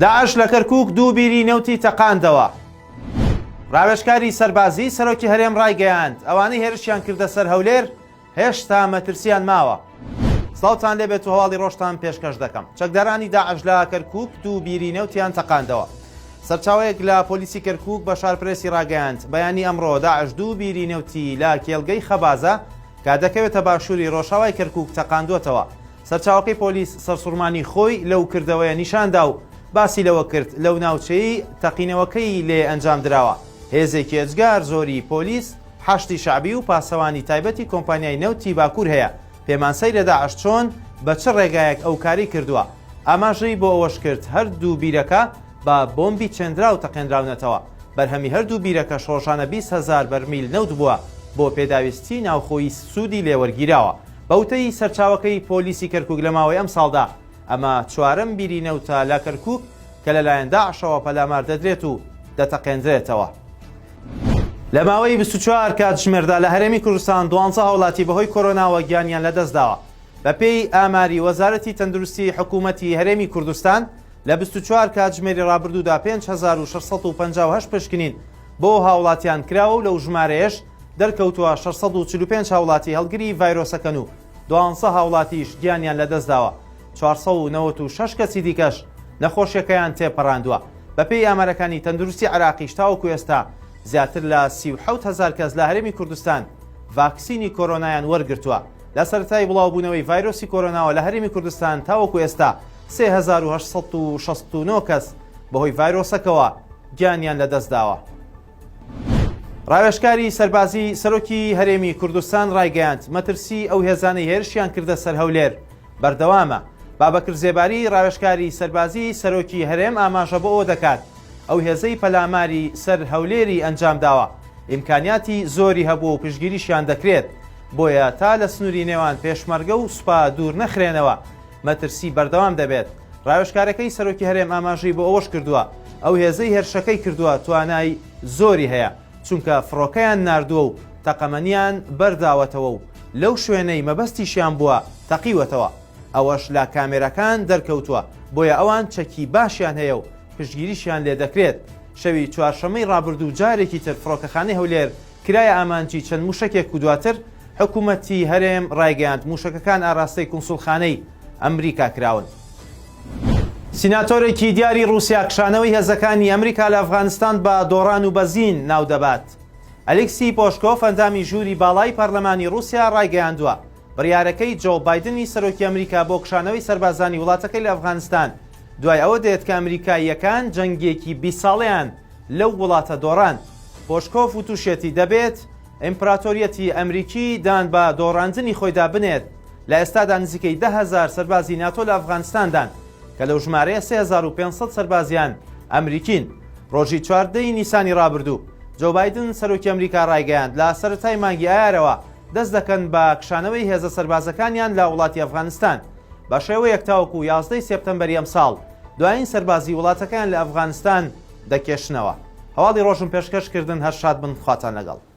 داعش لە کەرکووک دوو بیری نەوتی تەقاندەوە. ڕاوێژکاری سەربازیی سەرۆکی هەرێم ڕایگەیاند، ئەوانەی هێرشیان کردە سەر هەولێر هێشتا مەترسییان ماوە. سڵاوتان لێبێت و هەواڵی ڕۆژتان پێشکەش دەکەم. چەکدارانی داعش لە کەرکووک دوو بیری نەوتیان تەقاندەوە. سەرچاوەیەک لە پۆلیسی کەرکووک بە شارپرێسی ڕاگەیاند، بەیانی ئەمڕۆ داعش دوو بیری نەوتی لە کێڵگەی خەبازە کە دەکەوێتە باشووری ڕۆژاوای کەرکووک تەقاندووەتەوە. سەرچاوەکەی پۆلیس سەرسوڕمانی خۆی لەو کردەوەیە نیشاندا و باسی لەوە کرد، لەو ناوچەیەی تەقینەوەکەی لێ ئەنجامدراوە، هێزێکی ئێجگار زۆری پۆلیس، حەشدی شەعبی و پاسەوانی تایبەتی کۆمپانیای نەوتی باکوور هەیە، پێمان سەیرە داعش چۆن بە چ ڕێگایەک ئەو کارەی کردووە. ئاماژەی بۆ ئەوەش کرد، هەردوو بیرەکە بە بۆمبی چێندراو تەقێنراونەتەوە، بەرهەمی هەردوو بیرەکەش ڕۆژانە 20 هەزار بەرمیل نەوت بووە، بۆ پێداویستی ناوخۆیی سوودی لێوەرگیراوە. بە وتەی سەرچاوەکەی پۆلیسی کەرکوک لە ماوەی ئەمساڵدا ئەمە چوارەم بیری نەوتە لە کەرکوک کە لەلایەن داعشەوە پەلامار دەدرێت و دەتەقێندرێتەوە. لە ماوەی 24 کاتژمێردا لە هەرێمی کوردستان دوانزە هاوڵاتی بەهۆی کۆرۆناوە گیانیان لەدەستداوە. بەپێی ئاماری وەزارەتی تەندروستی حکوومەتی هەرێمی کوردستان لە 24 کاتژمێری ڕابردوودا 5658 پشکنین بۆ هاوڵاتیان کراوە و لەو ژمارەیەش دەرکەوتووە 645 هاوڵاتی هەڵگری ڤایرۆسەکەن و دوانزە هاوڵاتیش گیانیان لەدەستداوە، 496 کەسی دیکەش نەخۆشیەکەیان تێپەڕاندووە. بەپێی ئامارەکانی تەندروستی عێراقیش تاوەکو ئێستا زیاتر لە 37 هەزار کەس لە هەرێمی کوردستان ڤاکسینی کۆرۆنایان وەرگرتووە. لە سەرەتای بڵاوبوونەوەی ڤایرۆسی کۆرۆناوە لە هەرێمی کوردستان تاوەکو ئێستا 3869 کەس بەهۆی ڤایرۆسەکەوە گیانیان لەدەستداوە. ڕاوێژکاری سەربازی سەرۆکی هەرێمی کوردستان ڕایگەیاند، مەترسی ئەو هێزانەی هێرشیان کردە سەر هەولێر بەردەوامە. بابەکر زێباری ڕاوێژکاری سەربازی سەرۆکی هەرێم ئاماژە بۆ ئەوە دەکات، ئەو هێزەی پەلاماری سەر هەولێری ئەنجامداوە ئیمکانیاتی زۆری هەبووە و پشتگیریشیان دەکرێت، بۆیە تا لە سنووری نێوان پێشمەرگە و سوپا دوور نەخرێنەوە مەترسی بەردەوام دەبێت. ڕاوێژکارەکەی سەرۆکی هەرێم ئاماژەی بۆ ئەوەش کردووە، ئەو هێزەی هێرشەکەی کردووە توانای زۆری هەیە، چونکە فڕۆکەیان ناردووە و تەقەمەنیان بەرداوەتەوە و لەو شوێنەی مەبەستیشیان بووە تەقیوەتەوە، ئەوەش لە کامێراکان دەرکەوتووە، بۆیە ئەوان چەکی باشیان هەیە و پشتگیریشیان لێدەکرێت. شەوی چوارشەممەی ڕابردوو جارێکی تر فڕۆکەخانەی هەولێر کرایە ئامانجی چەند مووشەکێک و دواتر حکوومەتی هەرێم ڕایگەیاند مووشەکەکان ئاراستەی کونسوڵخانەی ئەمریکا کراون. سیناتۆرێکی دیاری ڕووسیا کشانەوەی هێزەکانی ئەمریکا لە ئەفغانستان بە دۆڕان و بەزین ناودەبات. ئەلیکسی پۆشکۆف ئەندامی ژووری باڵای پەرلەمانی ڕووسیا ڕایگەیاندووە، بڕیارەکەی جۆ بایدنی سەرۆکی ئەمریکا بۆ کشانەوەی سەربازانی وڵاتەکەی لە ئەفغانستان دوای ئەوە دێت کە ئەمریکاییەکان جەنگێکی 20 ساڵەیان لەو وڵاتە دۆڕاند. پۆشکۆف وتوشێتی دەبێت ئیمپراتۆریەتی ئەمریکی دان بە دۆڕاندنی خۆیدا بنێت، لە ئێستادا نزیکەی 10,000 سەربازی ناتۆ لە ئەفغانستاندان کە لەو ژمارەیە 3500 سەربازیان ئەمریکین. ڕۆژی 14 ی نیسانی ڕابردوو جۆ بایدن سەرۆکی ئەمریکا ڕایگەیاند لە سەرەتای مانگی ئایارەوە دەست دەکەن بە کشانەوەی هێزە سەربازەکانیان لە وڵاتی ئەفغانستان بە شێوەیەک تاوەکو 11 ی سێپتەمبەری ئەمساڵ دوایین سەربازی وڵاتەکەیان لە ئەفغانستان دەکێشنەوە. هەواڵی ڕۆژم پێشکەش کردن هەر شاد بن خواتان لەگەڵ.